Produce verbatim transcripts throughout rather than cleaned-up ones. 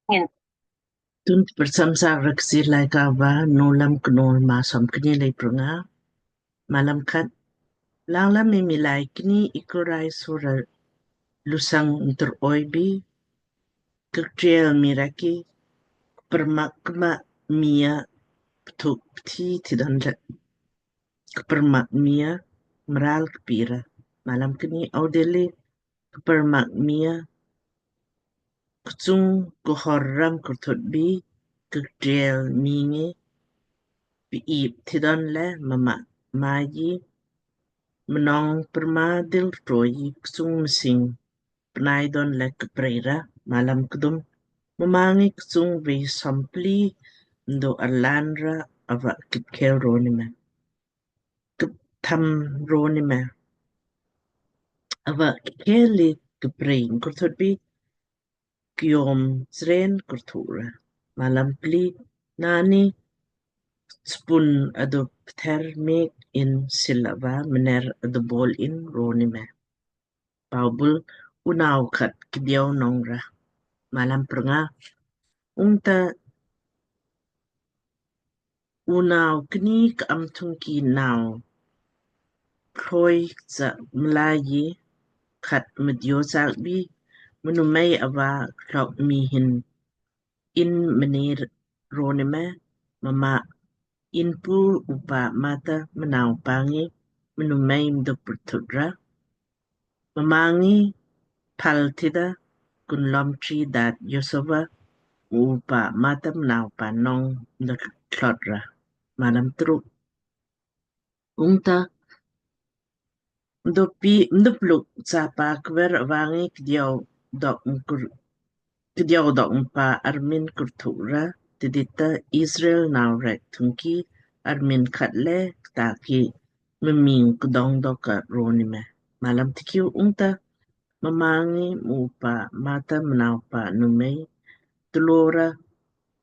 Tun prcham sak ra Kchiir Laaika va Nowlam Knowl maa somkni lei prnga. Malam khat. Langlam mi miilai kni ikurrai sura lusang ntur oi bi, kektriel mii rek ki kpermak kma mii a pthuk pthi tidon rek. Kpermak mii a mral kpira. Malam kni. Audilli kpermak mii a kchung kuhor ram kurthut bi, kektriel mii ngi piip tidon le mma maji mnong perma dil troyi kchung msing pnai don le kprei ra. Malam kdum. Mma ngi kchung vei sompli mdo arlan ra ava kipkhel roni me. Kiptham roni me. Ava kikheli kiprei kurthut bi kiom sren kurthuk ra. Malam pli. Nani spun adu pther mek in sil ava mner adu bol in roni me. Paubul. Unau khat kdiau nong ra. Malam prnga. Ungta unau kni ka'am thungki nau kloi cha mlai khat mdio chak bi mnumei ava klok mii hin in mnir roni me. Mma inpu upa mata mnau pa ngi mnumei mdo purthut ra. Mma ngi pal tida kunlom tri dat yosova upa mata mnau pa nong mdo klot ra. Malam truk. Ungta mdopi mdopluk chapa kver ava ngi kdiau dok mkur kdiau dok mpa armin kurthuk ra tidita Israel nau rek thungki armin khat le ktaki mming kdong dok ka roni me. Malam tikiu. Ungta mma ngi mupa mata mnau pa numei tlora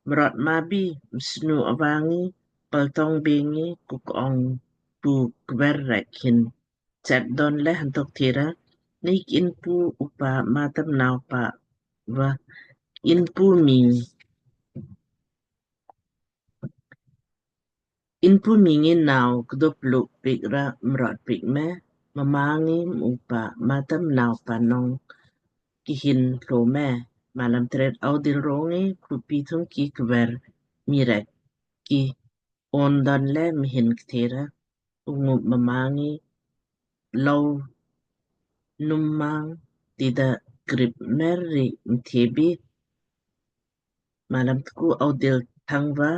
mrot mabi msnu ava ngi paltong bengi kukong pu kver rek hin chet don le hantok thira, nik inpu upa mata mnau pa va inpu ming inpu ming in nau kdo pluk pik ra mrot pik me, mma ngi mupa mata mnau pa nong kihin tlo me. Malam tret. Audil rongi khupi thungki kver mii rek ki on don le mhin kthera ungu mma ngi lou nummang tida krip mer ri mthebi. Malam tku. Audil thangva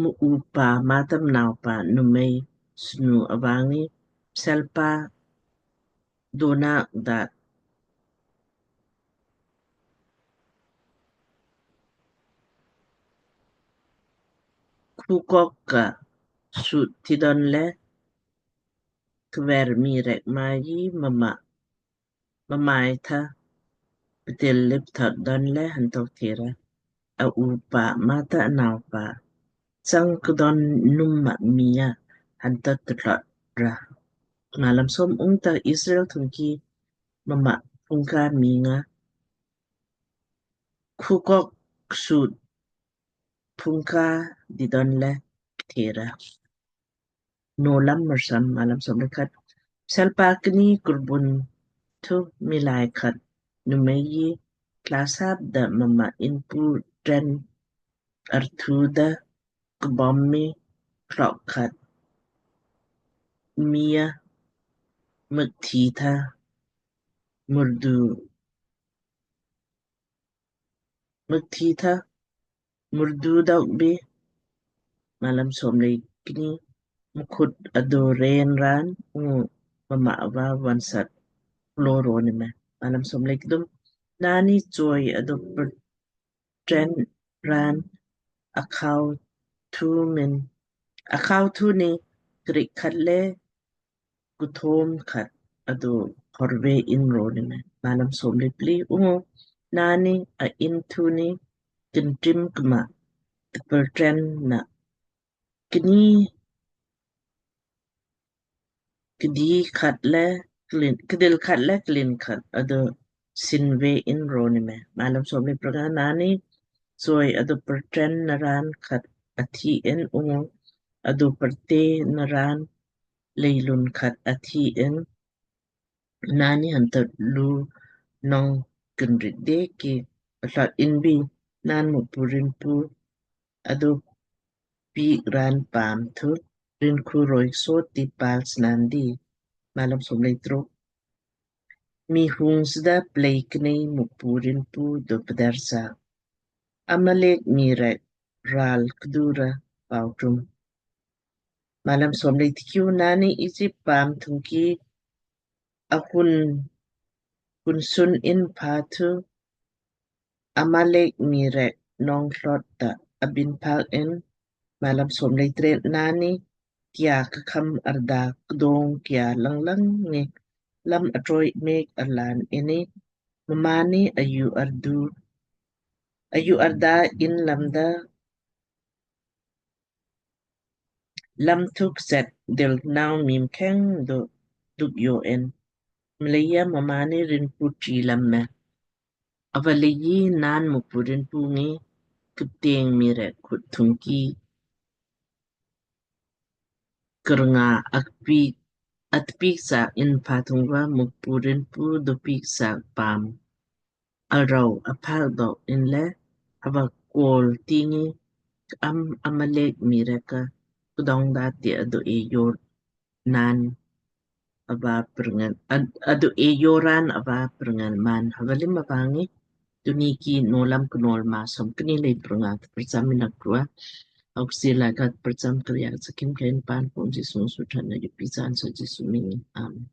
mu upa mata mnau pa numei snu ava ngi pselpa dona dat khukok ka sut tidon le kver mii rek maji mma mmai tha ptil lip thot don le hantok thira, a upa mata anau pa chang kdon num ma mii a hantok tlot ra. Malam som. Ungta Israel thungki mma phungka mii nga khukok sut phungka didon le thira. Nowlam marsam. Malam som le khat. Pselpa kni kurbun thu miilai khat numei yi tlasap da mma inpu tren arthu da kbom mi klok khat mii a mkthi tha murdu mkthi tha murdu dok bi. Malam som le kni. Mkhut ado ren ran ungu mma ava vonsat klo roni me. Malam som le kdum. Nani choi ado ptren ran akhau thu min akhau thu ni krik khat le kuthom khat ado horve in roni me. Malam som le pli. Ungu nani a in thu ni kintrim kma tpeltren na kni kdi khat le klin kdil khat le klin khat ado sinve in roni me. Malam som le pranga. Nani soi adu perten naraan khat athi in ungu adu perte naraan leilun khat athi in naan ni hanta lu nong kinrit de ki atlot inbi naan Mukpu rinpu adu piik raan paam thu rinkhu roi sot ti pal snandi. Malam somlei truk. Mii hung sda plei knei Mukpu rinpu do pdarsa Amalek mii rek ral kdura pau tum. Malam somlei tkiu. Naan ni Ijip paam thungki ahun hun sun in pha thu Amalek mii rek nong tlot ta abin phak in. Malam somlei tret. Naan ni kia kakham arda kdong kia langlang ni lam atroi mek arlaan ini mmaan ni ayu ardu ayu arda in lamda lam thuk set dil nau mii mkheng do duk yo in. Mleija mmaan ni rinpu tri lam me. Ava leiji naan Mukpu rinpu ngi kipteng mii rek khut thungki kurnga akpiik atpiik sa in pha thungva Mukpu rinpu do piik sa paam arau aphal dok inle ava kol tingi am Amalek mii rek ka kdong da ti adu e yor naan ava perngan ad- adu e yoran ava perngan man. Hava lim ava ngi tuniki nolam knol ma som kni lei pernga percham ina krua. Auksi lagat percham kriya sakim kain pan pun Jisu suthan na yupi san sa Jisu ming. Amen.